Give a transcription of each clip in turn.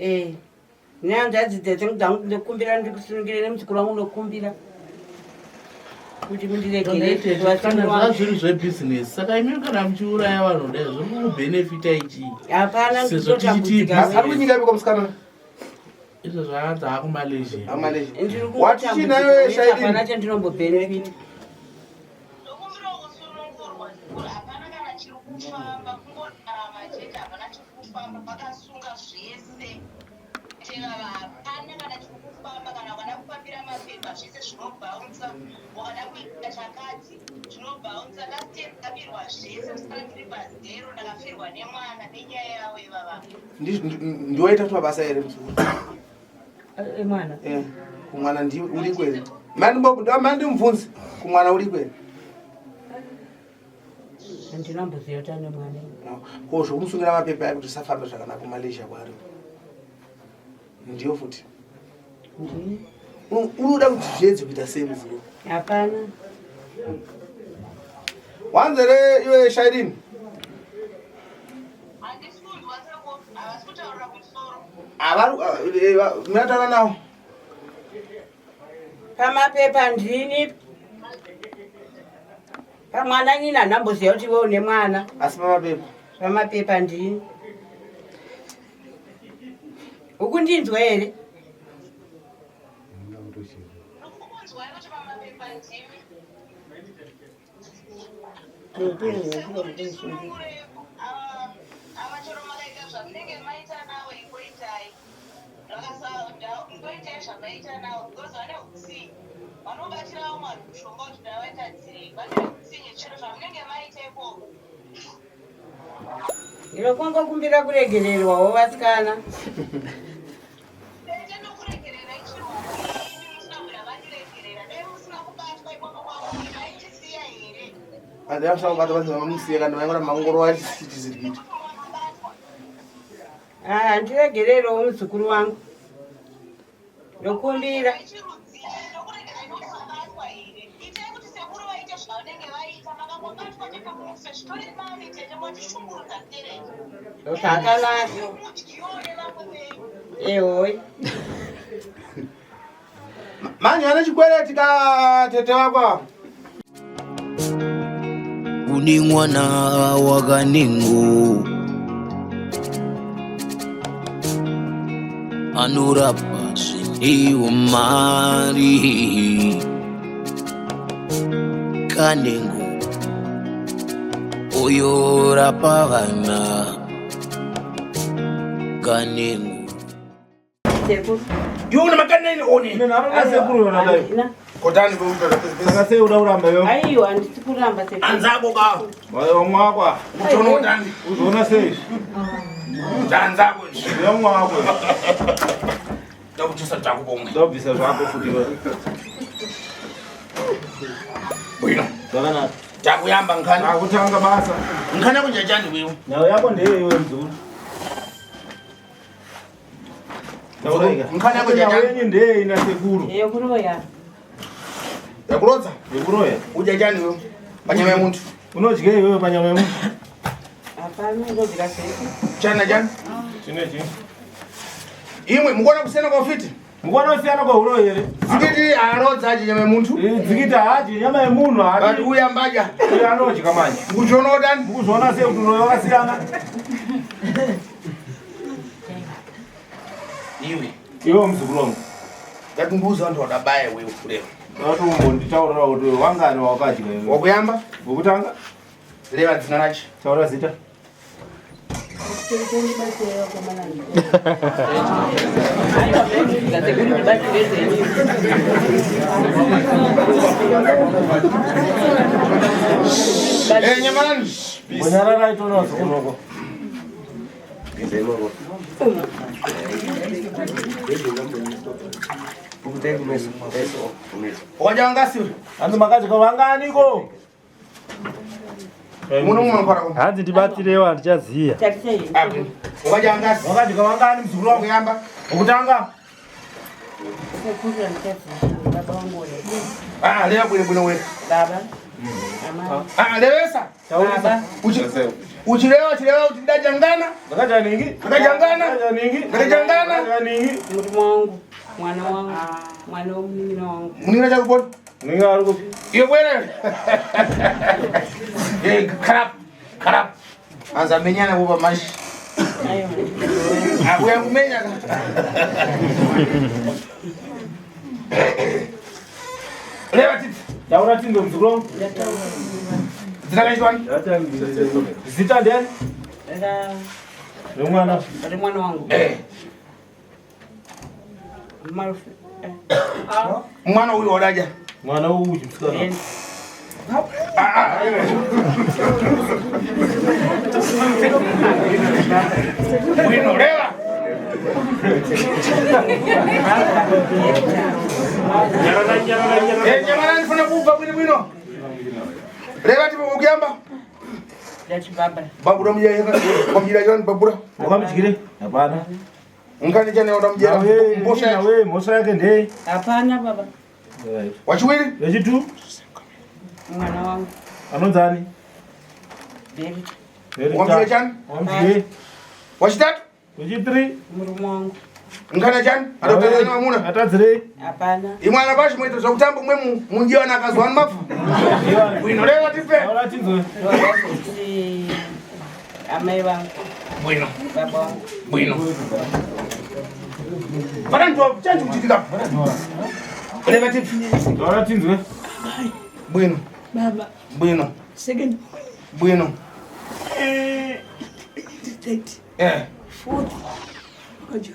Eh. Nehanzvadzi dzangu dzangu ndokumbira ndikusunungire nemuzukuru wangu ndokumbira kuti mundiregerere. Kana zvazviri zvebhizinesi saka imi kana muchiuraya vanhu dai zviri kukubhenefita ichii? Hapana Sezvo tichiti Ari kunyika ipiko musikana? Izvo zvaanzi akuMalaysia. AMalaysia. Ndiri Wati chii nayo Shaidini? Hapana chandinombobhenefita. Ndokumbirawo kusunungurwa sekuru hapana kana chiri kufamba kungorarama chete hapana chiri kufamba vakasunga zvese tevava hapana kana chiri kufamba kana ukada kufambira mapepa zvese zvinobhaunsa ukada kuita chakati zvinobhaunsa last year ndakabirwa zvese musana ndiri pazero ndakafirwa nemwana nenyaya yavo ivava Ndiwaita kuti mabasa here muzukuru? Mwana. Eh, kumwana ndi uriko here? Mandimubvunze kumwana uriko here? Handina mboziva kuti ane mwana. Ko zvokumusungira mapepa aya kuti usafambe zvakanaka kuMalaysia kwaari. Ndiyo futi. Unoda kuti zviedze kuita sei muzukuru? Hapana. Wanzere iwe Shairini. Mnataura nawo. Pamapepa ndini pamwana nyina handamboziva kuti iwe une mwana. Asi pamapepa. Pamapepa ndini. Ukundinzwa here? Ndinokongokumbira kuregererwawo vasikana. Ah, ndiregererewo muzukuru wangu. Ndokumbira. Zvakanaka. Ehoi. Manje ane chikwereti ka tete wako ava. Une mwana wakanengo anorapa zvinewo mari kanengo oyorapa vana kanengo Iwe une makaneni one. Sekuru yona dai. Kotani kuuta Saka sei uda kuramba iwe? Aiwa, handisi kuramba sekuru. Anzako ka. Wamwa wako. Utono utani. Uzoona sei? Tanzako. Wamwa wako. Ndakuchisa zvako pomwe. Ndabvisa zvako futi iwe. Bwino. Zvakanaka. Takuyamba nkhani. Takutanga basa. Nkhani yako njachani wewe. Nhau yako ndeye iwe mzukuru. Nkhani yako njachani. Yenyu ndeye ina sekuru. Yekuroya. Yakurodza? Yekuroya. Udya chani wewe? Panyama yemuntu. Unodya iwewe panyama yemuntu. Hapana, ndodya zvese. Chani na chani? Chine chii? Imwe mukuona kusiyana kwa ufiti? Mukuona kusiyana kwa uroyi here? Dzikiti arodza adye nyama yemuntu. Dzikiti haadyi nyama yemunhu haadi. But uya mbadya. Uya anodya manje. Mukuchiona udani? Mukuzviona sei kuti uroyi wakasiyana? Iwe. Iwe muzukuru wangu. Ngatimbuza vantu vadabaya wewe kureva. Ndatombonditaurira kuti wangani wakadya iwe. Wakuyamba? Wekutanga? Reva zina racho. Taura zita. Eh, nyamarani. Mbonyararai toona vazukuru vako. Wakadya wangasi? Hanzi makadya vanganiko? Muno munokwara ko. Hanzi ndibatsirewo handichaziya. Wakadya wangasi? Wakadya wangani muzukuru wangu? Wakuyamba? Wekutanga? Sekuru handichaziya. Baba wangu uyo. Ah, lea bwino bwino wewe. Baba. Ah, levesa. Uchireva uchireva kuti ndajangana. Ndakajaningi. Ndakajangana. Ndakajaningi. Ndakajangana. Ndakajaningi. Murume wangu, mwana wangu, mwana womunin'ina wangu. Munina chakupona. Ninga ari kupi? Iwe bwere. Eh, crap. Crap. Anza menyana kupa mashi. Aiwa. Akuya kumenya ka. Leva titi. Taura tindo muzukuru wangu. Zita kaitwani? Zita ndiani? Remwana. Remwana wangu. Eh. Marufu. Mwana uyu wadaja. Mwana uyu musikana. Eh. Ah, ah. Bwino leva. Eh, nyamara ndifuna kubva bwino bwino. Leva tipo ukuyamba. Ndati baba. Babura mujaya kwamjira chani babura. Wakamudyire? Hapana. Ngani chani wamjira. Mhosva yake. Mhosva yake ndei? Hapana baba. Wachiwiri? Wechitu? Mwana wangu. Anonzani? David. Wamjira chani? Wamudyire. Wachitatu? Wechi3? Murume wangu. Ngani chani? Adotadzana mamuna. Atadzirei? Hapana. Imwe ana pashi moita zvekutamba umwe munjiwana akazwa mafu. Bwino leva tipe. Taura tinzwe. Kuti amai vangu. Bwino. Baba wangu. Bwino. Vakandiwa chanji kuchitika. Leva tipe. Taura tinzwe. Bwino. Baba, Bwino. second, Bwino. third, Eh. fourth, vakadya,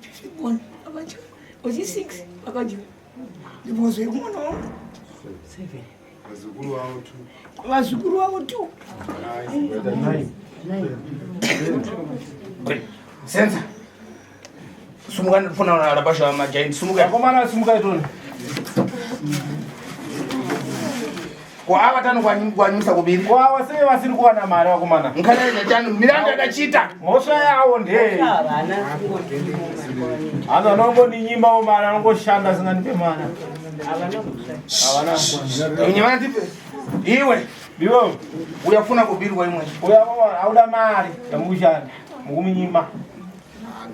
fifth one, vakadya, ochi six, vakadya. Ndibozwe kumwana wangu. Vazukuru vavo tu. Vazukuru vavo tu. Senza. Sumuka ndifuna rabasha majaini. Sumuka. Vakomana simuka itoni. Kwa ava tano kwanyimisa kubiri. Kwawa sei vasiri kuwana mari vakomana? Ngani chani milandu yakachita. Mhosva yavo ndei? Havana. Hanzi anongoninyimbawo mari anongoshanda asingandipe mari. Havana kutsva. Havana. Nyamana tipe. Iwe Iwe uyafuna kubirwa imwe. uya auda mari yamukushanda mukumunyima.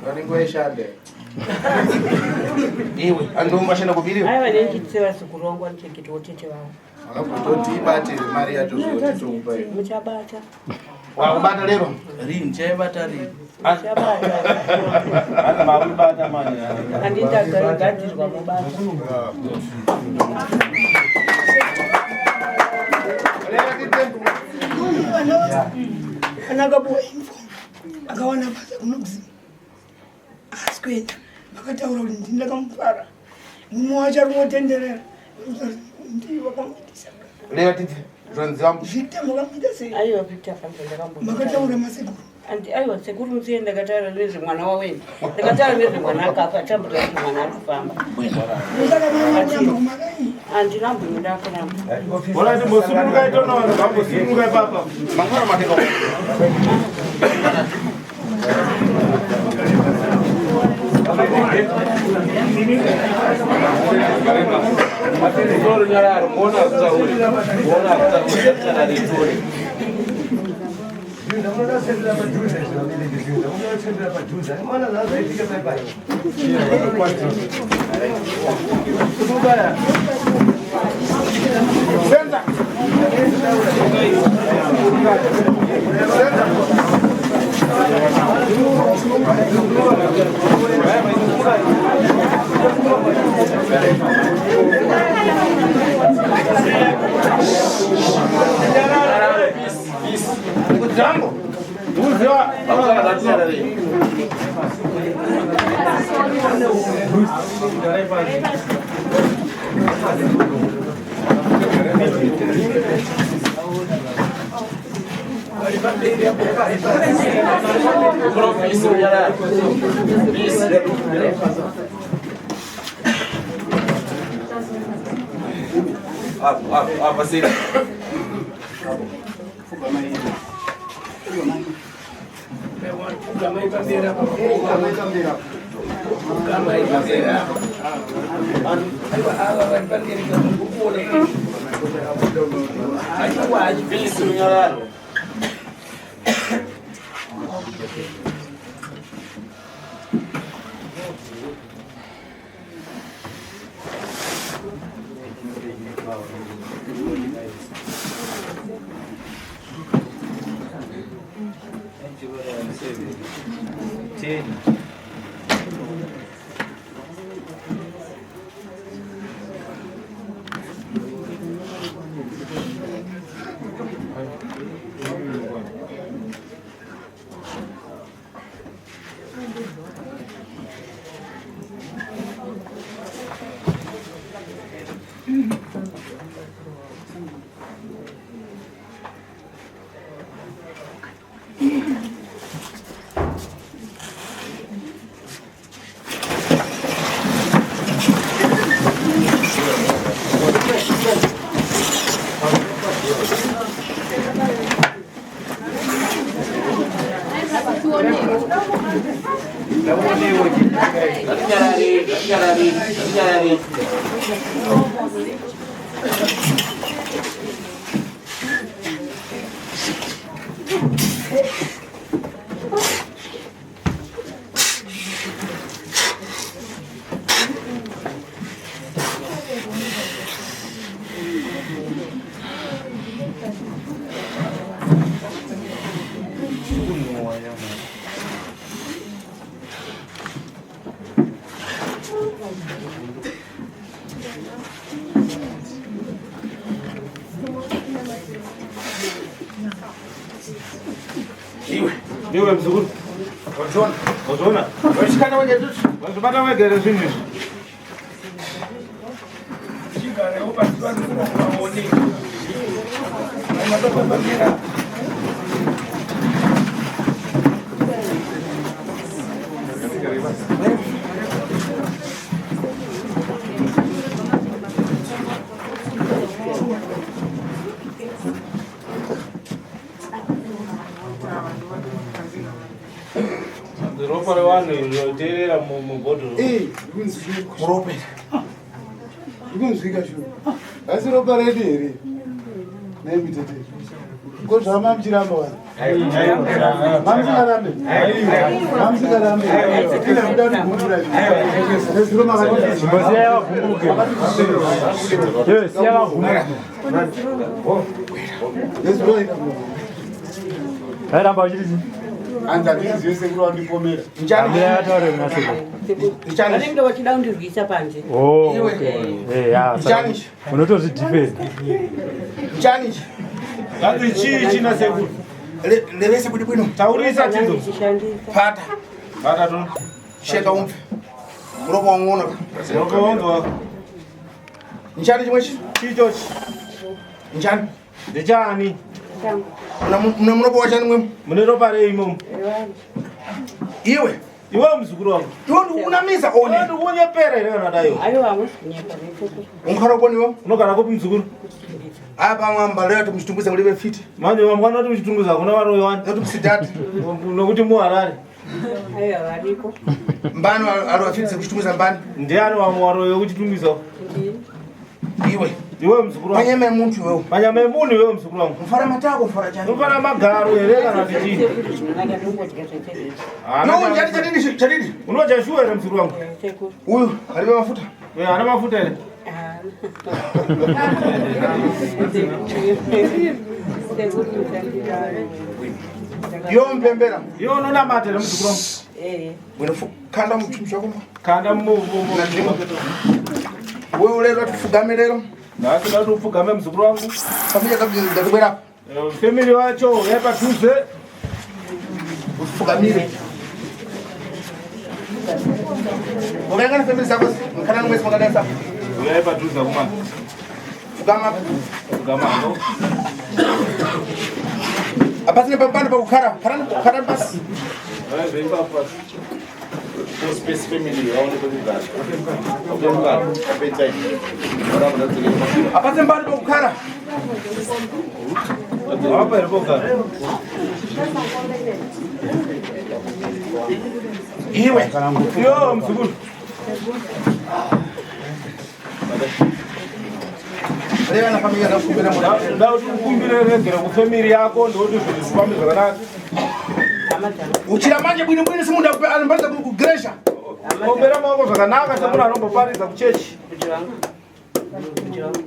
Vanenge vaishanda. Iwe andomba shanda kubiriwa. Aiwa nenjitse vazukuru vangu vanochengetawo tete vavo. Vakambototi ibate mari yacho zvoti tokupa iwe. Muchabata. Wakubata lero. Rini chaibata rini? Muchabata. Hanzi makubata mari. Handiti agadzirwa mubata. Leva tipe. Vana vakapuwa uniform, vakawana basa kunokuziva. Asi kuenda, vakataura kuti ndini ndakamufara. Mumwe wacho ari kungotenderera. Ndiye wakamuitisa. Leva tipe. Zvanzi vangu. Victor makamuita sei? Aiwa Victor fanza ndakambo. Makataura masekuru. Andi aiwa sekuru musiye ndakataura nezvemwana waweni. Ndakataura nezvemwana akafa tambura kuti mwana ari kufamba. Saka mwana kuramba kumakanyi. Handirambi ndakuramba. Bora timbosimuka itoni vanhu vambosimuka ipapa. Mangwana mateka. Senza. Jambo. Uziwa. Apa sei. Ndiwe mzukuru. Wazviona? Wazviona? Wazvikana wega izvozvo? Wazvibata wega here zvinhu izvi? Chigarewo pasi panoone. Ropa revanhu rinoteerera mubhodhoro. Murope. Ikunzwika shuwa. Asi ropa redu here? Nei mitete. Ko zvama muchiramba vanhu? Mamusingarambe? Mamusingarambe? Ine kuda kugumura. Nezuro makati. Siya vagumbuke. Yo, siya vagumbuke. Nezuro ina. Vairamba vachiti Hanzi handizive sekuru wandipomera. Amira ataure kuna sekuru. Vanenge vachida kundirwisa panze. Oh, okay. Eh, ya, saka unotozvidefend. Chani ichi. Hanzi chii china sekuru? Levese kuti bwino. Taurisa tidzo. Pata. Pata to. Sheka umve. Muropa wanguona. Muropa wanzwa. Nchani chimwe chi? Chichochi. Nchani. Ndechani? Muna muropa wachani mwemu? Mune ropa rei imomo? Iwe. Iwe muzukuru wangu. Iwe ndikunamisa one. Iwe ndikunyepera here kana dai. Aiwa, hamusi kunyepa nesekuru. Unogara kupi iwe? Unogara kupi muzukuru? Apa mwamba leo tumuchitunguza mulive fiti. Manje mangwana kuti muchitunguza hakuna varoyi wani. Noti musidati. Nokuti muHarare. Aiwa, variko. Mbani ari wafitise kuchitunguza mbani? Ndiani wamwe waroyi wekuchitunguza? Iwe. Iwe muzukuru wangu. Manyama emuntu iwewe. Manyama emunhu iwewe muzukuru wangu. Mufara matako mufara chani. Mufara magaro here kana kuti chii? Sekuru zvinonaka ndongodya zvese. No, chadi chadidi chadidi. Unodya shuwa here muzukuru wangu? Sekuru. Uyu aribe mafuta. Uyu haana mafuta here? Sekuru muchandidaro. Yo mpembera. Iwe unonamata here muzukuru wangu? Eh. Bwino kanda muchumbu chako. Kanda mu Wewe ulero tufugame lero. Nhasi da kuti upfugame muzukuru wangu. Familia dzakubwera. Family wacho uyai padhuze. Ufugamire. Ukaenda na family zako mkana mwezi mwakanesa. Uyai padhuze akomana. Fugama. Fugama ndo. Apasine pambano pakukara. Karani karani pasi. Uyai zveipa pasi. Space family vaone pekugara. Pekugara. Appetite. Apasine pambano pakukara. Apa here pokugara? Iwe. Yo muzukuru. Reva na familia ndakukumbira mura. Ndakuti ukumbire regero kufamily yako ndokuti zvinhu zvifambe zvakanaka. Uchira manje bwino bwino simunda anobata kugresha. Ombera maoko zvakanaka semunhu anomboparidza kuchechi. Kuti vangu. Kuti vangu.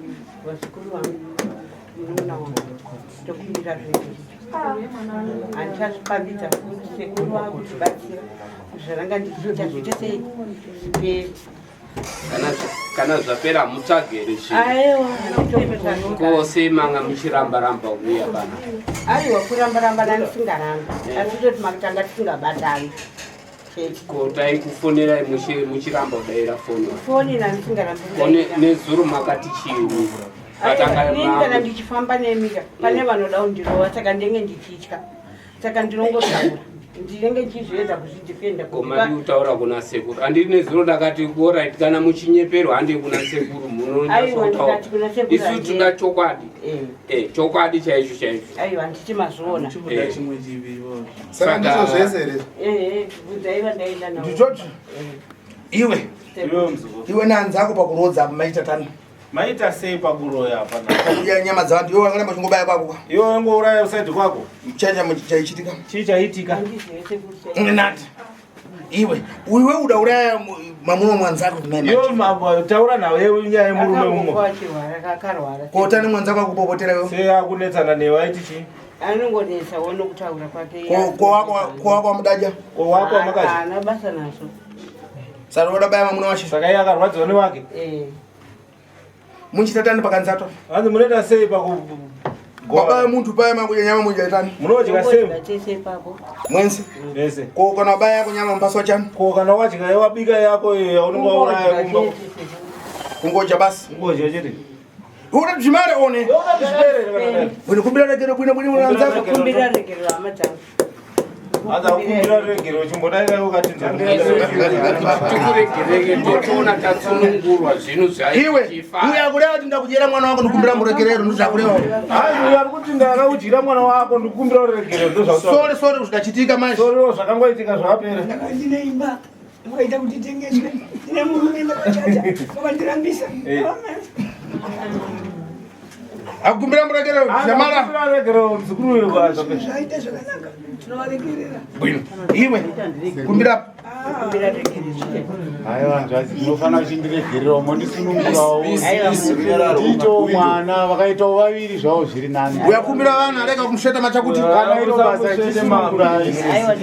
Vazukuru vangu. Munoona wangu. Tokumbira zvedu. Handichazvipambidza futi sekuru vakutibatsira. Zvaranga ndichiita zviite sei? Zvipere. Kana zvapera mutsvage here zvinhu? Aiwa, handitombozvanoda. Ko sei manga muchiramba ramba kuuya pano? Aiwa, kuramba ramba ndandisingarambi. Asi toti makutanga tisingabatani. Chete. Ko taikufonerai muchiramba kudaira foni? Foni ndandisingarambi Ko kudaira. nezuro makati chiini? Aiwa, inini kana ndichifamba nemika pane vanoda kundirova saka ndenge ndichitya. Saka ndinongotaura. Ndinenge ndichizviedza kuzvidefenda Ko madi kutaura kuna sekuru? Handiri nezuro ndakati alright kana muchinyeperwa handei kuna sekuru Aiwa, munonyatsotaura. ndikati kuna sekuru Isu handei. tinoda chokwadi. Chokwadi chaicho chaicho. Aiwa, handiti mazviona. Saka ndizvo zvese here? Bvunzai vandaenda navo. Ndichoti iwe iwe nehanzi ako pakurodza apa maita tani. Maita sei pakuroya apa? Pakudya nyama dzavantu iwe wangana machingobaya kwako. Iwe wangouraya usaidi kwako. Chacha chaichitika. Chii chaitika? Nati. Iwe iwe uda uraya mamuno mwanzako Iwe taura nawe iwe nyaya yemurume Akambofa mumwe. achirwara, akarwara. Kotani mwanzako akupopotera iwe. Sei akunetsana newe aiti chii? Anongonetsawo nokutaura kwake. Ko wako wamudaja? Ko wako wamakazi? Haana basa nazvo. Saka uda baya mamuno wacho. Saka iye akarwadziwa newake? Muchiita tani pakanzato? Hanzi munoita sei paku Wabaya muntu paya makuja nyama muja tani. Munodya sei? Tinongodya tese ipapo. Mwenzi. Vese. Ko kana wabaya yako nyama mpaswa chani? Ko kana wadya wabika yako iyo yaunenge wauraya kumba. Kungoja basi. Kungoja chete. Uda zvimare one. Uda zvipere. Bwino kumbira regero bwino bwino mwanzako. Kumbira regero hama dzangu. Hanzi akukumbira regero chimbodaira ukatinza. Tikuregereke totoona tatsunungurwa zvinhu Iwe, uya akureva kuti ndakudyira mwana wako ndikumbira muregerero ndozvakureva. Hanzi uyo ari kuti ndakakudyira mwana wako ndikukumbira uregerero ndozvautaura. Sorry sorry zvikaitika manje. Sorry zvakangoitika zvapera. Ndine imba vakaita kuti itengeswe. Ndine murume ndakachata vakandirambisa. Akukumbira muregerero Jamala. Akukumbira regero muzukuru uyo kwacho. Zvaita zvakanaka tinovaregerera. Bwino. Iwe kumbira Kumbira regero. Aiwa hanzvadzi munofanira kuchindiregererawo mondisunungurawo ndiitewo mwana vakaitawo vaviri zvavo zviri nani. Uyakumbira vana rega kumusheta machakuti. Kana iro basa chisunungurai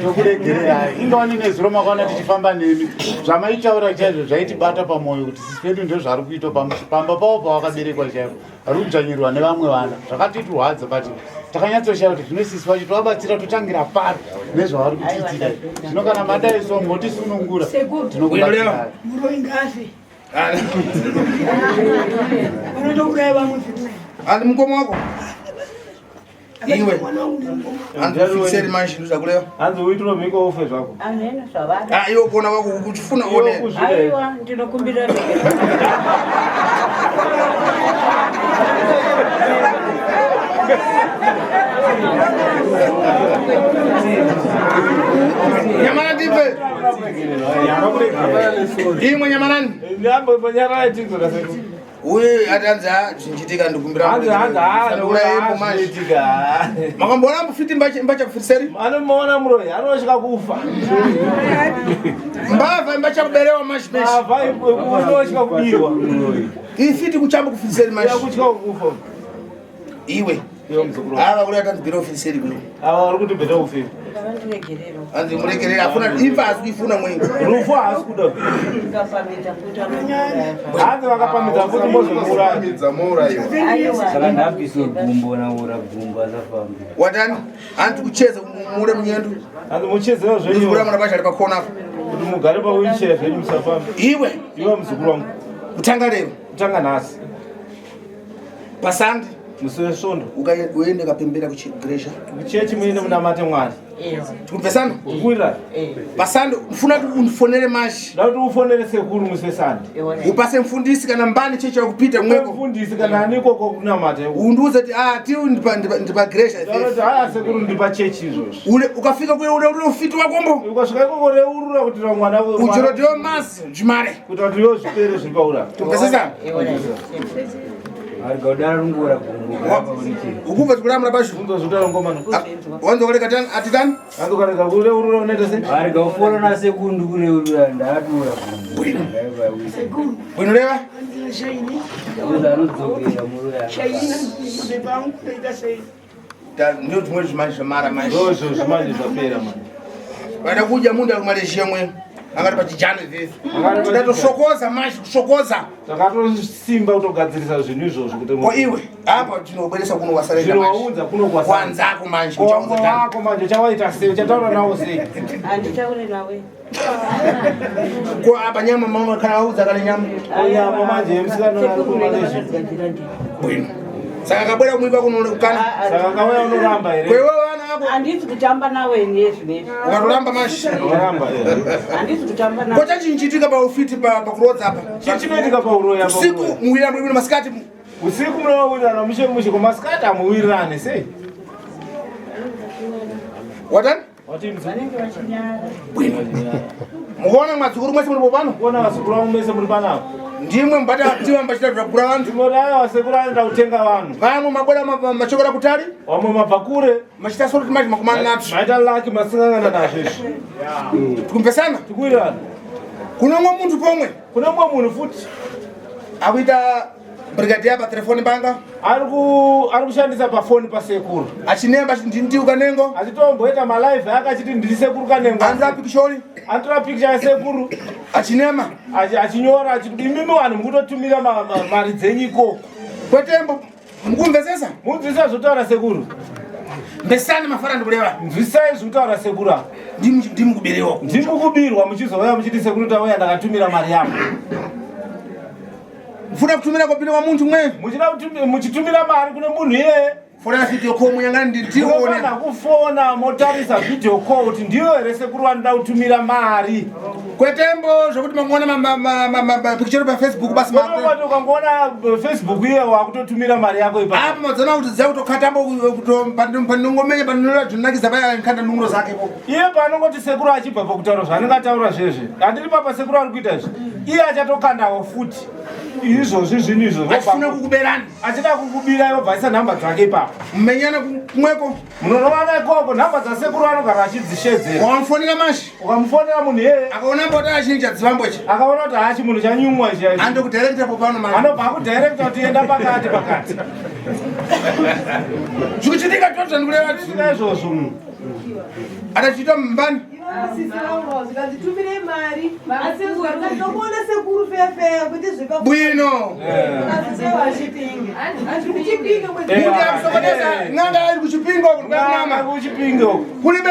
tokuregererai. Ingawani nezuro makaona tichifamba nemi zvamaitaura chaizvo zvaitibata pamwoyo kuti sisi vedu ndozvari kuitwa pamba pavo pavakaberekwa chaipo vari kudzvanyirwa nevamwe vana zvakatitirwadza but takanyatsoshaya kuti zvino sisi vacho tovabatsira totangira pari nezvavari kutiitira zvino kana madai so motisunungura tinokubatsirai. Muroyi ngaafe. Vanotouraya vamwe zvikuru. Andi mukoma wako. Iwe. Mwana wangu ndi mukoma. Andi fixeri manje ndozvakureva. Hanzi uitiro mhiko ufe zvako. Hameno zvavari. Ah iwe kuona wako uchifuna one. Aiwa, ndinokumbira regero. Nyamana ndipe. Imwe nyamanani. Nyambo nyarara tinzoda sekuru. Uye atanzi ah zvinchitika ndikumbira. Hanzi hanzi Sandurai manje. zvinoitika. Makamboona mufiti mbacha mbacha kufiriseri? Anomuona muroyi anosvika kufa. Mbavha mbacha kuberewa mashi meshi. Mbavha unosvika kubirwa. Ifiti kuchamba kufiriseri mashi. Kutya kufa. Iwe. Iwe muzukuru. Ava kuri atanzi bira ofiriseri kuno. Ava vari kuti bheta ufe. Ngavandiregerero. Hanzi muregerera afuna imfa asi kuifuna mwengi. Rufu haasi kuda. Ndikapamidza futi anouraya. Hanzi vakapamidza futi mozomuuraya. Aiwa. Saka ndabviswe gumbo naura gumbo asafambi. Watani? Hanzi kucheza mure munyendo. Hanzi muchezewo zvenyu. Ndikura mwana pacho ari pakona apo. Kuti mugare pawheelchair zvenyu musafambe. Iwe. Iwe muzukuru wangu. Kutanga lero. Kutanga nhasi. Pasande. Musi wesvondo. Uende kapembera kuchigresha. Kuchechi muende munamate Mwari. Tikubvesana? Kukwira. Pasande ufuna kuti undifonere mashi. Ndakuti ufonere sekuru musi wesande. Upase mfundisi kana mbani chechi yakupita mweko. Mfundisi kana ani ikoko kunamata. Undiuze kuti ah tiwe ndipagresha. Ndakuti haya sekuru ndipachechi izvozvo. Ule ukafika kuye ule ule ufiti wakombo. Ukasvika ikoko reurura kuti mwana Ujorodewa masi jimare. Kuti kuti yo zvipere zviri paura. Tikubvesesa? Arega kudaro rungoora gumbo rapa uri chii. Ukubva tikuramura pashu. Wanza kureka tani atitani? Wanza kureka kureurura unoita sei? Arega kufona na sekundu kureurura ndaatura gumbo. Sekuru. Unoreva? Andina shaini. Kuza anodzokera muroyi. Shaini mapepa angu kunoita sei? Ndio zvimwe zvimanje zvamara manje. Ndozvo zvimanje zvapera manje. Vaida kudya munda kuMalaysia mwe. Angati pachijana izvezvi. Tikatosokoza manje kusokoza. Takatosimba kutogadzirisa zvinhu izvozvo kuti Ko iwe apa tinobweresa kuno wasarenda Zvino manje. waunza kuno kwasara. Wanzako manje Ko uchaunza tani. wako manje uchawaita sei? Uchataura nawo sei? Handitaure nawe. Ko apa nyama mama kana waudza kana nyama. Ko nyama manje musikana ari kuMalaysia. Bwino. Saka kabwera kumuipa kuno kukana. Saka kauya unoramba here? Kwewe wana wako. Handisi kutamba nawe ini zvinezvi. Ukatoramba manje. Unoramba here? Handisi kutamba nawe. Ko chachinchitika paufiti pakurodza apa. Chii chinoitika pauroyi apa? Usiku muwira muwira masikati. Usiku munowirirana mushe mushe ko masikati hamuwirirane sei? Watani? Vanenge vachinyara. Mukuona madzukuru mwese muri pano? Kuona vazukuru vangu mese muri panapa. Ndimwe mbata ndiwe mbachita zvakura vantu. Ndimoti aiwa sekuru anoenda kutenga vanhu. Vamwe mabwera machokera kutali. Vamwe mabva kure. Machita sort manje makumana natsvo. Maita lucky masingangana nazvo izvi. Tikumvesana? Tikuwirirana. Kuno mwe muntu pomwe. Kune mumwe munhu futi. Akuita brigadier pa telefoni banga. Ari kushandisa pafoni pasekuru. Achinemba ndindiuka nengo. Achitomboita malive ake achiti ndiri sekuru kanengo. Anotora pikishori. Anotora picture yasekuru. Achinema. Achinyora achiti imimi vanhu mukutotumira mari dzenyu ikoko. Kwetembo mukumvesesa? Munzwisisa zvotaura sekuru. Mbesani mafara ndikureva. Nzwisisai zvekutaura sekuru apa. Ndimukubiriwa. Ndimukubirwa muchizouya muchiti sekuru tauya ndakatumira mari yangu. Mfuna kutumira kopinda kwa muntu mwe. Muchida muchitumira mari kune munhu iyeye. Fona video call munyangani ndione. Munofana kufona motarisa video call kuti ndiyo here sekuru vanoda kutumira mari. Kwetembo zvekuti mangoona mapicture pa Facebook basi mako. Ukangoona Facebook iye wakutotumira mari yako ipapo. Apa madzana kuti dziya kutokatambo kuto panongomenya panonora zvinonakidza paya nkanda ndunguro zake po. Iye paanongoti sekuru achibva pakutaura zvaanenge ataura zvezve. Handiri papa sekuru ari kuita izvi. Iye achatokandawo futi. Izvozvi zvinhu izvozvo. Achifuna kukuberani. Achida kukubira iwo bvaisa nhamba dzake ipapo. Mumenyana kumweko. Munorovana ikoko nhamba dzasekuru anogara achidzishedzera. Wamufonera manje. Ukamufonera munhu iyeye. Akaona mbota achinja dzivambo ichi. Akaona kuti hachi munhu chanyumwa ichi. Andokudirecta po pano manje. Anobva akudirecta kuti enda pakati pakati. Zvikuchitika tozva ndikureva. Zvichitika izvozvo. Atachiita mbani. Zvikanditumire mari asi ndokuona sekuru fefeya kuti zvika Bwino. Muti akusokoneza n'anga ari kuchipingo kunyama. Kuchipingo. Kulibe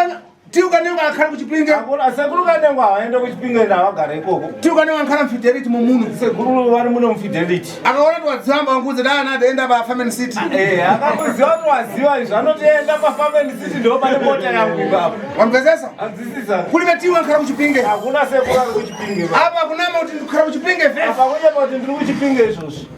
tiuka nengo akhala kuchipinge. Sekuru kanengo havaende kuchipinge enda havagare ikoko. Tiuka nengo akhala mufidelity mumunu. Sekuru vari muno mufidelity. Akaona kuti wadzamba wanguze dana adaenda pa Family City. Eh, akakuziva kuti waziva izvi anotoenda pa Family City ndo pane mota yangu ipapo. Wamvesesa? Anzwisisa. Kulibe tiuka akhala kuchipinge. Hakuna sekuru ari kuchipinge. Apa kunama kuti ndikhala kuchipinge vese. Apa kunyepa kuti ndiri kuchipinge izvozvi.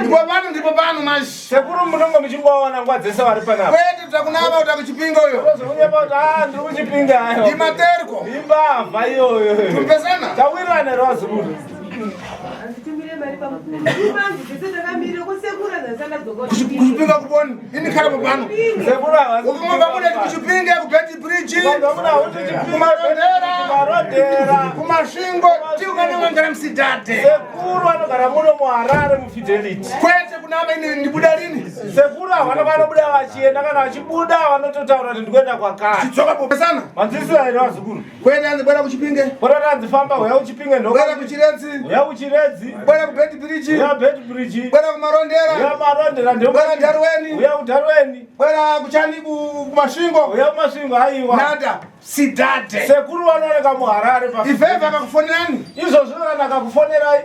Ndipo pano ndipo pano manje. Sekuru munonge muchingovaona nguva dzese vari panapa. Kwete takunama kuti akuchipinge uyo. Zvokunyepa kuti ah ndiri kuchipinge ayo. Ndimaterko. Imbavha iyoyo. Tumvesana? Tawirirana here vazukuru? Kuchipinga kuponi. Ini khala popano. Sekuru havasi. Ukumva mune kuchipinge kubeti bridge. Kumarondera. Kumasvingo. Tiukanongangara musidhadhe. Sekuru vanogara muno muHarare muFidelity. Kwete kunama ini ndibuda rini. Sekuru havana vanobuda vachienda kana vachibuda vanototaura kuti ndikuenda kwakati. Chidzoka popesana. Manzwisisa here vazukuru? Kwete anzi bwera kuchipinge. Bwera anzi famba huya kuchipinge ndo. Bwera kuchiredzi. Huya kuchiredzi. Bwera kubeti bridge. Huya beti bridge. Bwera kumarondera. Huya marondera ndio. Bwera Darweni. Huya kuDarweni. Bwera kuchani kumasvingo. Huya kumasvingo aiwa. Nada. Sidhadhe. Sekuru vanooneka muHarare pa. Ifefe akakufonerani. Izvozvo kana akakufonerai.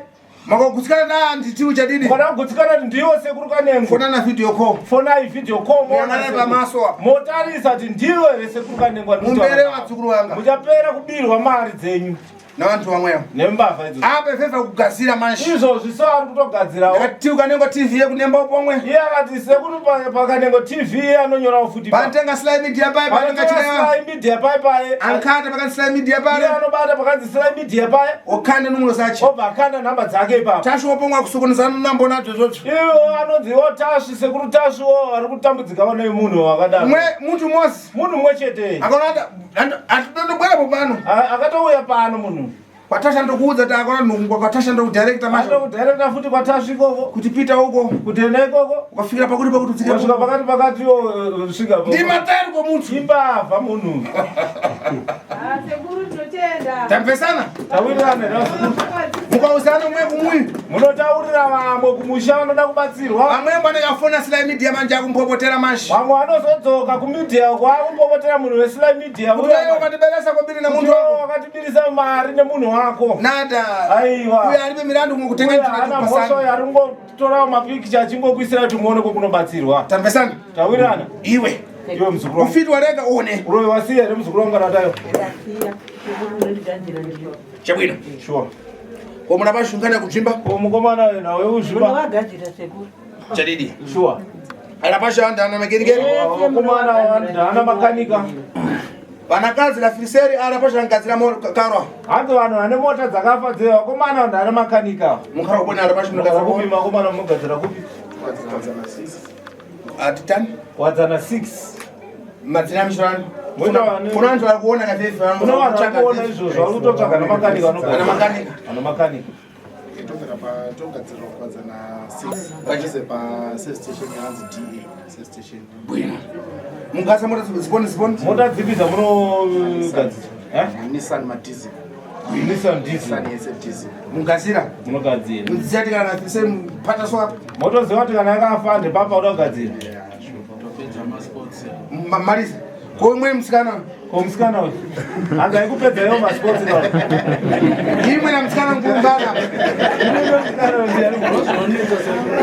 Makagutsikana na nditi uchadini? Kana kugutsikana kuti ndiwo sekuru kanengo. Fona na video call. Fonai video call moona pamaso apa. Motarisa kuti ndiwo here sekuru kanengo. Mumbere vadzukuru vanga. Muchapera kubirwa mari dzenyu. Navantu vamwewo. Nembavha idzo. Apa ifefa kugadzira manje. Izvozvi so ari kutogadzirawo. Ndakati ukanengo TV yekunemba pomwe. Iye akati sekuru pakanengo TV anonyorawo futi. Panotenga Sly Media paye panonga chireva. Sly Media paye paye. Ankata pakanzi Sly Media paye. Iye anobata pakanzi Sly Media paye. Okanda numero zache. Obva akanda nhamba dzake ipapo. Tasvi wopomwa kusokonezana nambo nadzo izvozvo. Iwo anonzi iwo Tasvi sekuru Tasvi wo ari kutambudzikawo nemunhu wakadaro. Mwe muntu mosi. Munhu mumwe chete. Akaona atondobwera pano. Akatouya pano munhu. Kwatasha ndokuudza kuti akona nhungu kwatasha ndokudirector manje. Ndokudirector futi kwatasha ikoko. Kuti pita uko. Kuti enda ikoko. Ukafikira pakuti pakuti utsike. Ukasvika pakati pakati yo svika. Ndimatari kwa muntu. Imbavha munhu. Ah, sekuru tinotenda. Tamvesana? Tawirirana here sekuru? Mukauzana mwe kumwi. Munotaurira vamwe kumusha vanoda kubatsirwa. Vamwe vanenge vafona Sly Media manje akumpopotera manje. Vamwe vanozodzoka kumedia uko akumpopotera munhu weSly Media. Kuti iwe wakatiberesa kobiri nemuntu wako. Wakatibirisa mari nemunhu wako. Nada. Aiwa. Uyo aripe mirandu kutenga Uyo haana mhosva uyo ari kungotorawo mapikicha achingokuisira kuti muone kwokunobatsirwa. Tamvesana? Tawirirana. Iwe. Iwe muzukuru wangu. Ufiti warega one. Uroyi wasiya here muzukuru wangu kana tayo? Ndasiya. Sekuru munondigadzira ndiyo. Chabwino. Sure. Ko muna pashungana kudzvimba? Ko mukomana nawe uzvimba. Munovagadzira sekuru. Chadidi. Sure. Ana pashanda ana makerikeri. Mukomana ana makanika. Vanakadzi la firiseri ara pashangadzira karwa. Hanzi vanhu vane mota dzakafa dzeya vakomana vanhu ana makanika. Mukara kubona ara pashungadzira kupi vakomana munogadzira kupi? Atitani? Wadzana 6. Madzina mishirani. Kuna vanhu vari kuona kafefe Kuna vanhu vari kuona izvozvo vari kutotsvaga namakanika Ana makanika. Ana makanika. Tobvira patogadzirwa kuwadzana 6 pachize pa service station yaanzi DA service station. Bwino. Mungasa mota ziponi ziponi. Mota dzipi dzamunogadzira? Eh? Nissan Madiesel. Nissan Diesel. Nissan yese diesel. Mungazira. Munogadzira. Mudziya tikana firiseri pata swap. Motoziva kuti kana yakafa ndepapa uda kugadzira. Topedza masports. Marisa. Ko imwe musikana. Ko musikana uyu. Hanzi aikupedza iwo masports ka. Imwe na musikana mkumbana.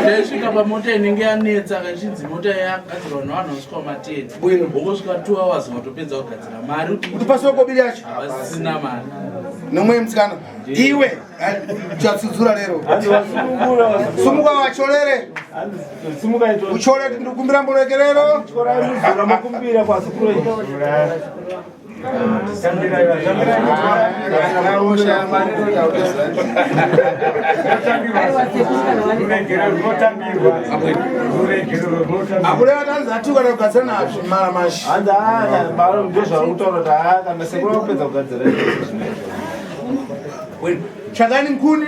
Ndaisvika pamota inenge yanetsa kachinzi mota yagadzirwa nevanhu vasvika mateni. Bwino. Wongosvika 2 hours watopedza kugadzira mari kuti pasiwe kobiri yacho. Vasina mari. Nomwe musikana. Iwe chatsudzura lero. Hanzi vasunungura. Sumuka wacholere. Hanzi simuka ito. Uchole ndikumbira mbolekerero. Tyorai muzura makumbira kwasekuru. Akureva tanzi atiwa kugadzira nazvo mara mashi. Hanzi aa mara ndozvauri kutaura kuti haa kana sekuru vakupedza kugadzira Tsvakani nkuni.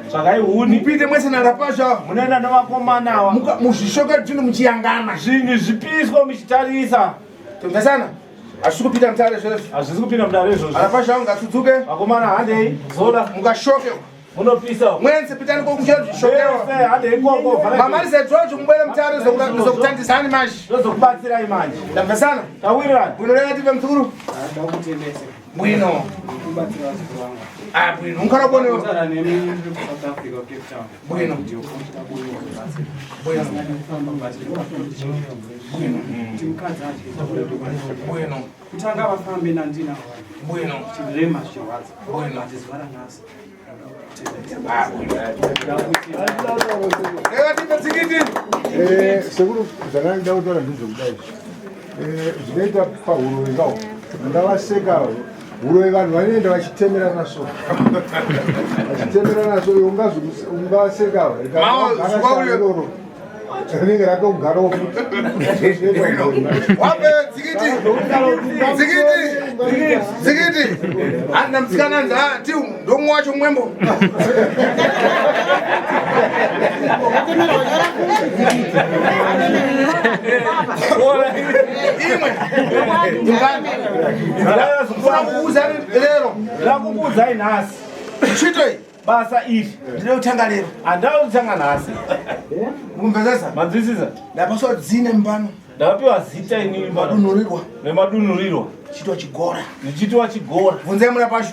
Tsvakai huni. Mupinde mwese narapasha. Munoenda nevakomana ava. Muzvishoka zvinhu muchiyangana. Zvinhu zvipiswa muchitarisa. Tomvesana? Hazvisi kupinda mutare izvozvo. Hazvisi kupinda mutare izvozvo. Arapasha ungatsudzuke. Vakomana handei. Zola. Mukashoke. Munopisa. Mwense pitani kokuchera zvishokewa. Mwense handei ikoko. Mamarisa idzodzo mubwere mutare zokutandisani manje. Ndozokubatsirai manje. Tamvesana? Tawirirana. Bwino rega tipe muzukuru. Bwino. Ah, bwino. Mukara kuone. Bwino. Bwino. Bwino. Kutanga vafambe nandina Bwino. Chirema zvichirwadza. Bwino. Ati zuva ranhasi. Ah, bwino. Rega tipe tsikiti. Sekuru zvandanga kutaura ndezvekudai zvinoita pahuroyi kawo ndavaseka huroyi vanhu vanoenda vachitemerana so vachitemerana so iwe ungaseka Mao, zuva uyo. iroro rinenge rakagarawo futi Wape tsikiti. Tsikiti. Tsikiti. Handi musikana nzi ah ti ndomwe wacho mwembo. Imwe. Ingani. Funa kuuza lero. Ndakukuudzai nhasi. Chito iyi. Basa iri. Ndinoda kutanga lero. Handina kutanga nhasi. Mukumvesesa? Manzwisisa? Ndapaswa dzine mbano. Ndakapiwa zita inini mbano. Madunhurirwa. Nemadunhurirwa. Chitwa chigora. Ndichitiwa chigora. Bvunzai muna pashu.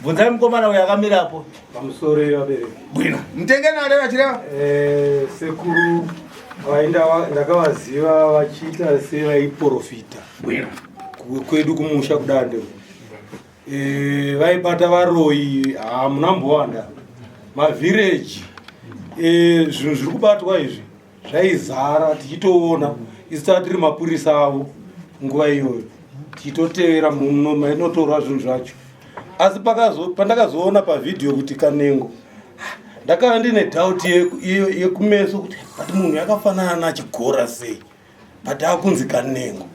Bvunzai mukomana uyo akamirapo. Pamusoro yevabereki. Bwino. Mutengeni areva chireva. Sekuru vaenda ndakavaziva vachiita sevaiprofita. Bwino. Kwedu kumusha kudande. E, vaibata varoyi hamuna mbowanda mavhireji e, zvinhu zviri kubatwa izvi zvaizara tichitoona isu taa tiri mapurisa avo nguva iyoyo tichitotevera muno mainotorwa zvinhu zvacho asi pandakazoona pavhidhiyo kuti kanengo ndakava ndine doubt yekumeso kuti but munhu yakafanana nachigora sei but akunzi kanengo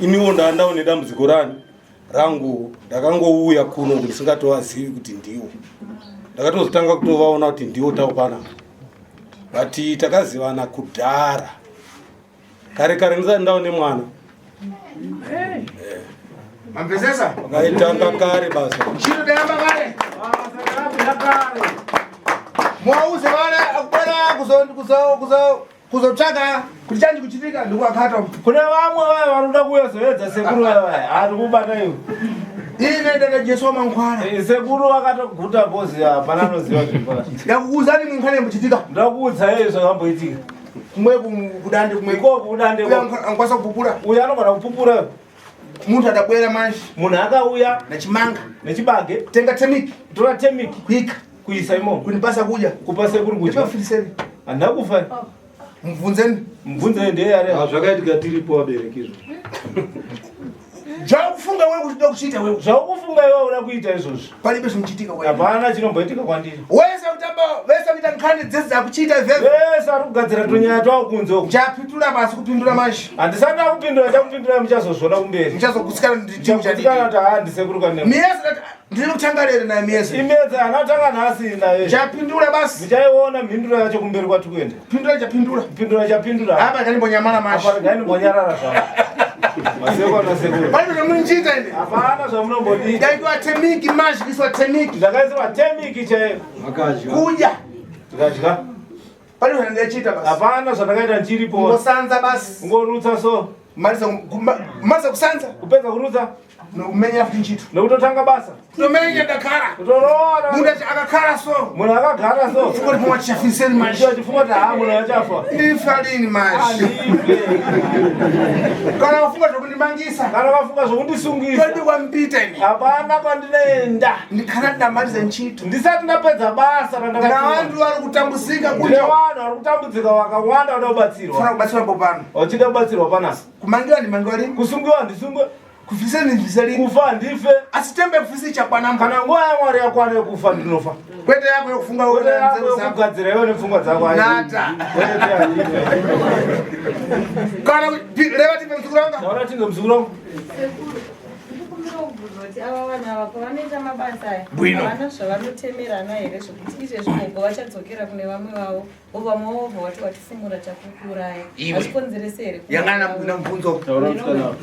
iniwo ndandawo nedambudziko rani rangu ndakangouya kuno ndisingatovazivi kuti ndiwo ndakatozotanga kutovaona kuti ndiwo taupana but takazivana kudhara kare kare ndisati ndaone mwana Mamvesesa? Vakaitanga kare basa. Chiro dayamba kare. Mwauze vana akubara kuzo kuzo kuzo kuzotsvaka kuti chanji kuchitika ndikuakata. Kune vamwe vaya vanoda kuuya zoedza sekuru vaya vaya. Ari kubata iwe. Ine ndada Jesu wamankwara. Eh, sekuru vakatoguta bozi hapana anoziva zvipara. Ndakukuudzani mwe muchitika. Ndakuudza yeye zvakamboitika. Kumwe kudande kumwe. Iko kudande. Uya ankwasa kupupura. Uya anogona kupupura. Muntu adabwera manje. Munhu akauya nechimanga. Nechibage. Tenga temiki. Tora temiki. Kuika. Kuisa imomo. Kunipasa kudya. Kupa sekuru kudya. Ndipafiriseni. Handina kufa. Mubvunzeni. Mubvunzeni ndiye ari. Ah, zvakaitika tiripo vabereki izvo. Zvakufunga wewe kuti kuchiita wewe. Zvakufunga iwe uda kuita izvozvo. Palibe zvinochitika wewe. Hapana chinomboitika kwandiri. Wese kutamba, wese kuita nkhani dzese dzakuchiita izvezvo. Wese ari kugadzira tunyaya twawo kunze uko. Chapindura basi kupindura manje. Handisati ndakupindura, chakupindura muchazozviona kumberi. Muchazogutsikana ndichagutsikana kuti haa ndisekuru kanemo. Miyezi ndiri kutanga lero naye miyezi. Imiyezi haana kutanga nhasi naye. Chapindura basi. Muchaiona mhinduro yacho kumberi kwatiri kuenda. Pindura chapindura. Pindura chapindura. Apa kanimbonyamara manje. Apa kanimbonyarara zvavo. Maseko na sekuru. Pane zvamunochiita ine? Hapana zvamunombodii. Ndaitwa temiki manje kuiswa temiki. Ndakaiswa temiki chaiyo. Makadya. Kudya. Tikadya. Pane zvandachiita basi. Hapana zvandakaita ndichiripo. Ngosanza basi. Ngorutsa so. Marisa marisa kusanza. Kupedza kurutsa. Nokumenya futi nchito. Nokutotanga basa. Nomenya ndakara. Kutoroora. Munhu akakara so. Munhu akagara so. Funga kuti mwa chafiseni manje. Chifunga kuti haa munhu achafa. Ndifa lini manje. Kana wafunga zvokundimangisa. Kana wafunga zvokundisungisa. Todi kwambita ini. Hapana kwandinoenda. Ndikana ndamaliza nchito. Ndisati ndapedza basa randakati. Navantu vari kutambuzika kunja. Vanhu vari kutambudzika vakawanda vanoda kubatsirwa. Fana kubatsirwa popano. Uchida kubatsirwa panasi. Kumangiwa ndimangiwa lini? Kusungiwa ndisungwe. Kufisa ndifisa lini? Kufa ndife. Asi tembe kufisa ichakwana Kana nguva yaMwari yakwana yekufa ndinofa. Kwete yako yokufunga Kwete yako yokugadzira iwe nepfungwa dzako. Nata. Kwete Kana reva tipe muzukuru wanga. Taura tinge muzukuru wangu. Ndikumbira kubvunza kuti ava vanhu ava pavanoita mabasa aya Bwino. havana zvavanotemerana here zvekuti izvezvi gogo vachadzokera kune vamwe vavo vovamwe vavo vobva vati watifumura takukuuraya Iwe. hazvikonzerese here Yangana na mubvunzo.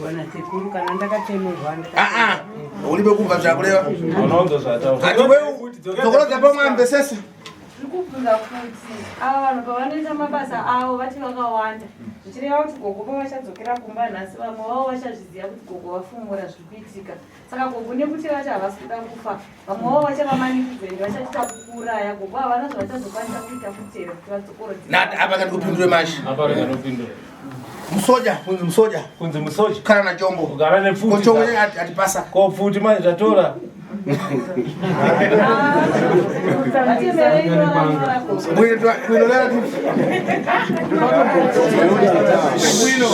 Wana sekuru kana ndakatemerwa Ah ah. Ulibe kubva zvakureva. Unoonza zvataura. Ati wewe dzokorodza pamwe ambesese. Ndiri kubvunza kuti ava vanhu pavanoita mabasa avo vati vakawanda zvichireva kuti gogo pavachadzokera kumba nhasi vamwe vavo vachazviziva kuti gogo vafumura zviri kuitika saka gogo nekuti vati havasi kuda kufa vamwe vavo vachavamanikidza ende vachati takukuuraya gogo havana zvavachazokwanisa kuita futi here kuti vadzokorodze Nata apa kandi kupindure manje. Apa rega ndopindura. Musoja, kunzi musoja. Kunzi musoja. Kana na chombo. Kugara nepfuti. Ko chombo atipasa. Ko pfuti manje tatora. Bwino bwino lera tu. Bwino.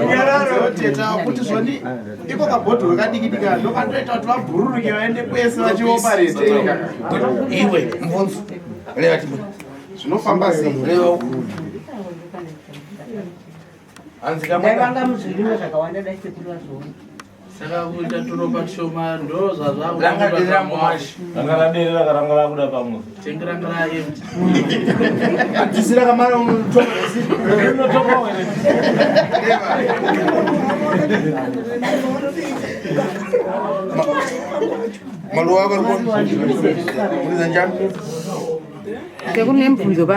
Nyararo teta kuti zvoni iko kabhodhoro kadikidika ndokatoita kuti vabhururuke vaende kwese vachioparete. Iwe mubvunzo. Reva timbwe. Zvinofamba sei? Reva. Hanzi Dai vanga muzvirime zvakawanda dai sekuru vazoona. Saka kuita turopa tushoma ndo zvazvakuda Ranga derera mumashi. Ranga raderera karanga rakuda pamwe. Tengi ranga raempty. Atisira kamara unotoka resi. Unotoka wene. Maluwa ako ari njani? Sekuru nemubvunzo ba.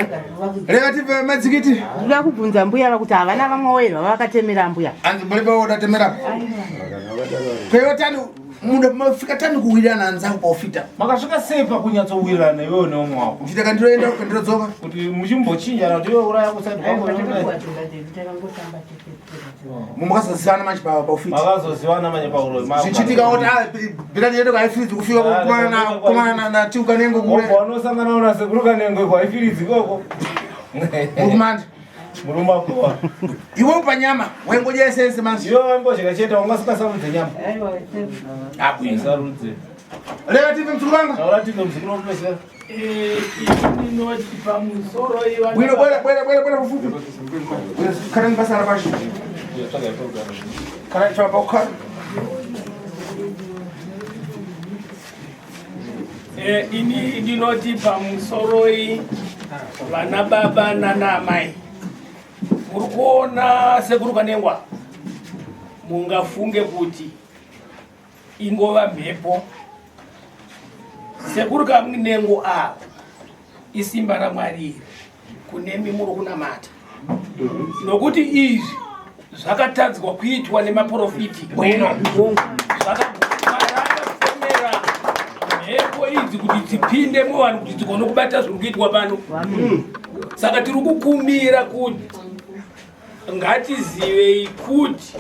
Reva tipe madzikiti. Ndoda kubvunza mbuya va kuti havana vamwe here vavakatemera mbuya. Hanzi mulibe wodatemera. Kweyo tani muda mafika tani kuwirirana anzangu paufita. Makasvika sei pakunyatsowirirana iwewe neumwe wako? Uchita kandiroenda kandirodzoka. Kuti muchimbochinjana kuti iwe uraya kusati kwako iwe uraya. Takangotamba tete. Mumakazozivana manje paufiti. Makazozivana manje pauroyi. Zvichitika kuti ah bila ndiende kwa Ifiridzi kufika kukumana na kukumana na Tiu Kanengo kule. Wanosangana na sekuru Kanengo kwa Ifiridzi ikoko. Mukumanda. Murumakuwa. Iwe upanyama, wengoja essence manje. Iwe wambodya chete wanga usingasarudze nyama. Aiwa. Abwino. Sarudze. Leva tive mzukuru wanga. Taura tive mzukuru wapesera. Inoti pamusoro Bwino bwera bwera bwera bwera kufupi. Kana ndipasara pashi. Kana chapa ukara. Ini ndinoti pamusoroi vana baba nana amai muri kuona sekuru Kanengwa mungafunge kuti ingova mhepo. Sekuru Kanengo ava isimba raMwari iri kunemi muri kunamata, nokuti izvi zvakatadzwa kuitwa nemaprofiti. Bwino. Zvakafemera mhepo idzi kuti dzipinde muvanhu kuti dzigone kubata zviri kuitwa pano. Saka tiri kukumbira kuti ngatizivei kuti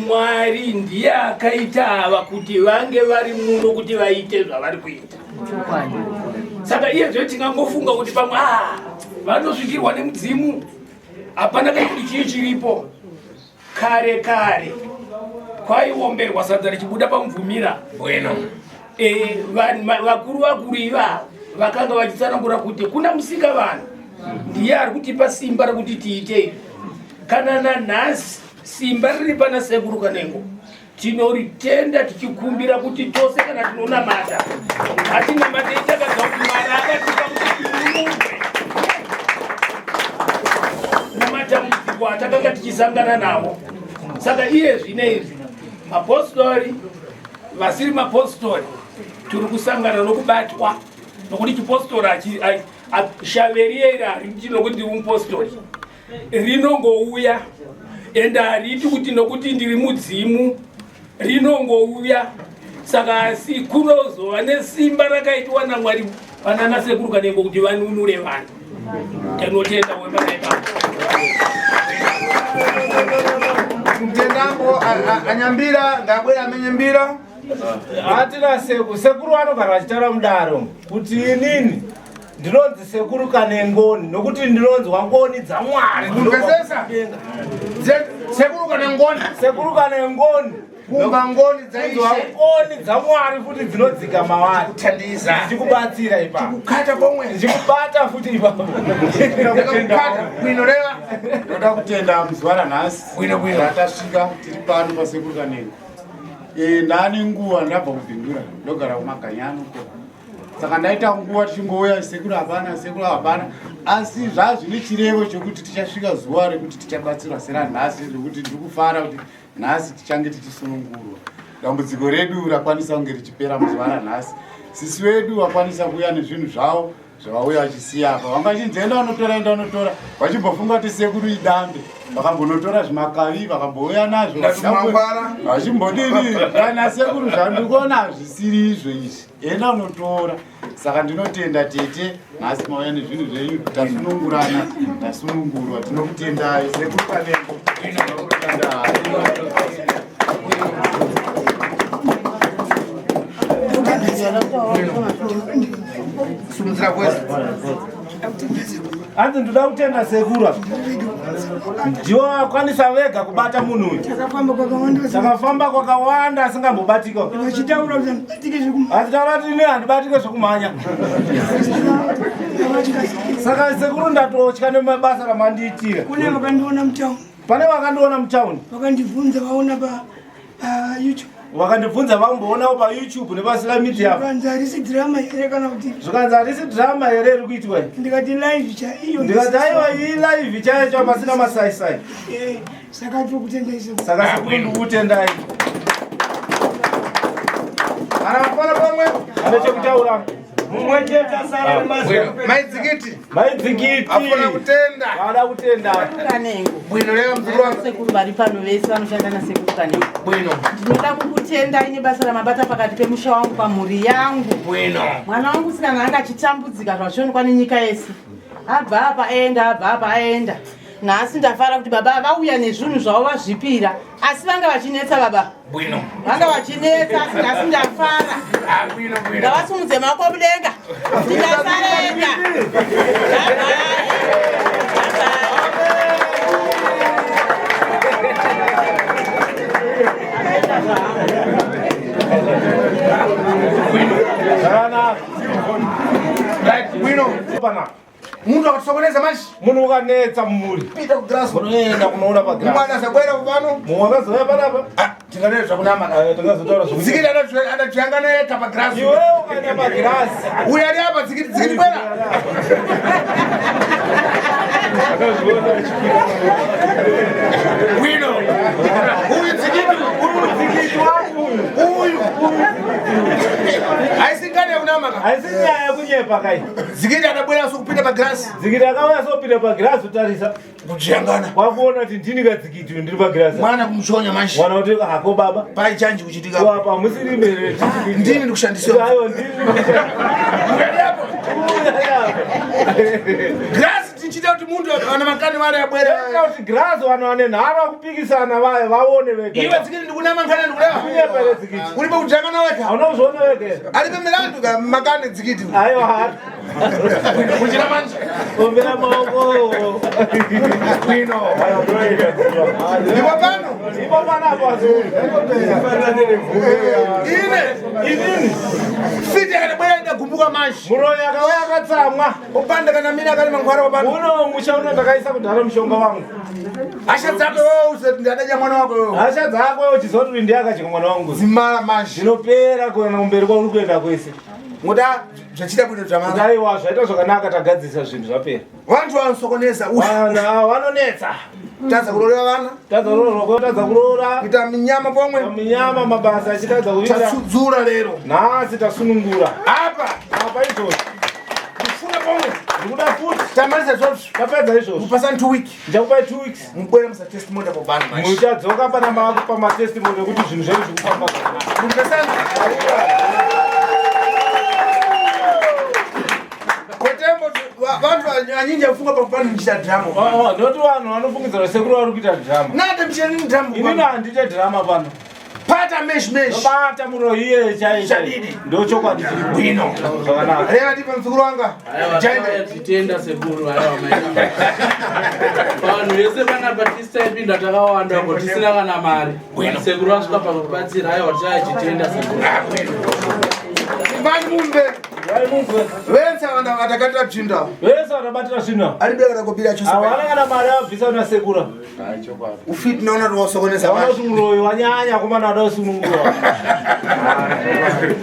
Mwari ndiye akaita ava kuti vange vari muno kuti vaite zvavari kuita. Saka iye zve tingangofunga kuti pamwe vanosvikirwa nemudzimu, hapana kana kuti chii chiripo. Kare kare kwaiomberwa sadza richibuda pamubvumira. Bueno. Vakuru vakuru ivavo vakanga vachitsanangura kuti kuna musika vanhu ndiye ari kutipa simba rekuti tiite izvi. Kana nanhasi simba riri pana sekuru Kanengo tinoritenda tichikumbira kuti tose kana tinonamata hatinamatei takaziva kuti Mwari akatipa kuti tinunurwe nematambudziko atakanga tichisangana nawo. Saka iye zvine izvi mapostori vasiri mapostori tiri kusangana nokubatwa, nokuti chipostori shaverieri hariti nokuti ndiri mupostori, rinongouya ende hariti kuti nokuti ndiri mudzimu, rinongouya. Saka asi kunozova nesimba rakaitwa naMwari panana sekuru Kanengo kuti vanunure vanhu. Tinotenda wepana ipapo. Mtendambo anyambira ngabwera amenye mbira. Hatina sekuru. Sekuru vanogara vachitaura mudaro kuti inini ndinonzi sekuru Kanengoni nokuti ndinonzwa ngoni dzaMwari. Kumvesesa? Sekuru Kanengoni. Sekuru Kanengoni. Kumva ngoni dzaishe. Kunzwa ngoni dzaMwari futi dzinodzika mavari. Kuthandiza. Ndichikubatsira ipapo. Kukata pomwe. Ndichikubata futi ipapo. Ndakakukata. Bwino leva. Ndoda kutenda muzuva ranhasi. Bwino bwino. Ratasvika tiri pano pasekuru Kanengo. Ndane nguva ndabva kubhindura, ndogara kumaganyano uko. Saka ndaita nguva tichingouya sekuru hapana, sekuru hapana, asi zvazvine chirevo chekuti tichasvika zuva rekuti tichabatsirwa seranhasi, rekuti ndiri kufara kuti nhasi tichange tichisunungurwa. Dambudziko redu rakwanisa kunge richipera muzuva ranhasi. Sisi vedu vakwanisa kuuya nezvinhu zvavo zvavauya vachisiya apa. Vanga vachinzi enda unotora, enda unotora, vachimbofunga kuti sekuru idambe, vakambonotora zvimakavi vakambouya nazvo Ndatumangwara. vachimbodini kana sekuru zvandikuona hazvisiri izvo izvi, enda unotora. Saka ndinotenda tete, nhasi mauya nezvinhu zvenyu, tasunungurana, tasunungurwa. Tinokutendai sekuru Kanengo. Tinokutendai. Sumudzira voice. Hanzi ndoda kutenda sekuru apa. Ndivo vakwanisa vega kubata munhu uyu. Takafamba kwakawanda. Takafamba kwakawanda asingambobatika. Vachitaura kuti handibatike zvekumhanya. Vachitaura kuti ini handibatike zvekumhanya. Saka sekuru ndatotya nemabasa ramandiitira. Kune vakandiona mutauni. Pane vakandiona mutauni. Vakandibvunza vaona pa YouTube. Vakandibvunza vamboonawo paYouTube nepasila media. Zvikanzi harisi drama here kana kuti? Zvikanzi harisi drama here iri kuitwa iyi? Ndikati live chaiyo. Ndikati aiwa iyi live chaiyo chaiyo pasina masaisai. Saka tiri kutendai sekuru. Saka sekuru ndikutendai. Kana mapana pamwe. Ane chekutaura. Mumwe chete asara nemazwi. Maidzikiti. Maidzikiti. Afuna kutenda. Vada kutenda. Kanengo. Bwino leva mzukuru wangu. Sekuru vari pano vese vanoshanda nasekuru Kanengo. Bwino. Ndinoda kukutendai nebasa ramabata pakati pemusha wangu pamhuri yangu. Bwino. Mwana wangu sikana anga achitambudzika zvachionekwa nenyika yese. Abva apa aenda, abva apa aenda. Nhasi ndafara kuti baba vauya nezvinhu zvavo vazvipira, asi vanga vachinetsa baba. Bwino. Vanga vachinetsa asi nhasi ndafara. Ah, bwino bwino. Ngavasimudze maoko mudenga. Tingasarenda. Bwino. Munhu akatisokoneza manje. Munhu ukanetsa mumuri. Pita ku grass. Unoenda kunoona pa grass. Mwana asabwera pano. Mumwe akazouya panapa. Ah, tingazotaura zvakunama. Eh, tingazotaura zvokuti. Dzikiti adatuyangana ega pa grass. Iwe ukaenda pa grass. Uyu ari apa dzikiti dzikiti bwera. Bwino. Uyu dzikiti, uyu dzikiti wangu uyu. Uyu. Haisi ngani yekunama ka. Haisi nyaya yekunyepa kai. Dzikiti adabwera sokupinda pa grass. Dzikiti akauya sopinda pa grass utarisa. Kujangana. Kwakuona kuti ndini kadzikiti uyu ndiri pa grass. Mwana kumuchonya manje. Mwana kuti hako baba. Pai chanji kuchitika. Kwa apa musiri mere. Ndini ndikushandiswa. Ayo ndini. Grass tichita kuti muntu ana makani vari abwere. Kuti grass vanhu vane nharo kupikisana vaye vaone vega. Iwe dzikiti ndikunama nkana ndikureva. Kunyepa here dzikiti. Uripo kujangana wega. Hauna kuzviona wega here. Aripo milandu ka makani dzikiti. Aiwa. Kuchira manje. Ombera maoko. Bwino. Ndipo pano. Ipo pano apo azuri. Ine. Inini. Fiti akadabwera idagumbuka manje. Muroyi akauya akatsamwa. Opanda kana mina akati mangwara opanda. Uno musha uno ndakaisa kudhara mushonga wangu. Hasha dzako wewe usati ndadadya mwana wako wewe. Hasha dzako wewe uchiziva kuti ndiye akadya mwana wangu. Dzimara manje. Zvinopera kuenda kumberi kwauri kuenda kwese. Ngoda zvachida kuita zvamara. Aiwa zvaita zvakanaka tagadzirisa zvinhu zvapera. Vantu vanosokoneza. Vanhu ava vanonetsa. Tadza kuroora vana. Tadza kuroora, tadza kuroora. Kuita minyama pomwe. Minyama mabasa achitadza kuita. Tasudzura lero. Nhasi tasunungura. Apa. Apa izvozvo. Ndifuna pomwe. Ndikuda futi. Tamarisa izvozvo. Tapedza izvozvo. Kupasa 2 week. Ndichakupai 2 weeks. Mubwere musa testimony apo vanhu manje. Muchadzoka pana makupa ma testimony ekuti zvinhu zvedu zviri kufamba zvakanaka. Mupesana. Kotembo vantu vanyinji vafunga pakupana ndichita drama. Oh, ndoti vanhu vanofungidzira kuti sekuru vari kuita drama. Nate mcheni drama. Inini handiite drama pano. Pata mesh mesh. Bata muroyi iye chai Chadidi. Ndo chokwadi chiri. Bwino. Zvakanaka. Reva tipe muzukuru wanga. Aiwa, titenda sekuru aiwa maita. Vanhu vese panapa tisaipinda takawanda ko tisina kana mari. Sekuru vasvika pakubatsira aiwa tichachitenda sekuru. Vani mumbe. Vense vana vatakatira tsvinda. Vese vakabatira tsvinda. Alibeka rakobira chose. Hawana kana mari abvisa kuna sekura. Ufiti naona tiwasokoneza Hawana kuti muroyi wanyanya kumana ada kusunungura.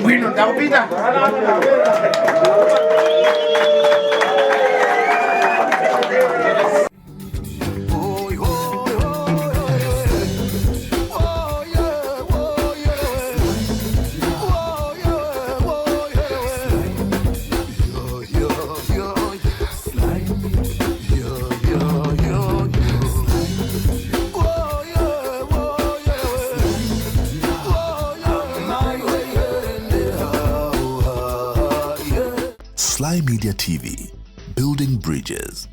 Bwino ndakupita. Sly Media TV, building bridges.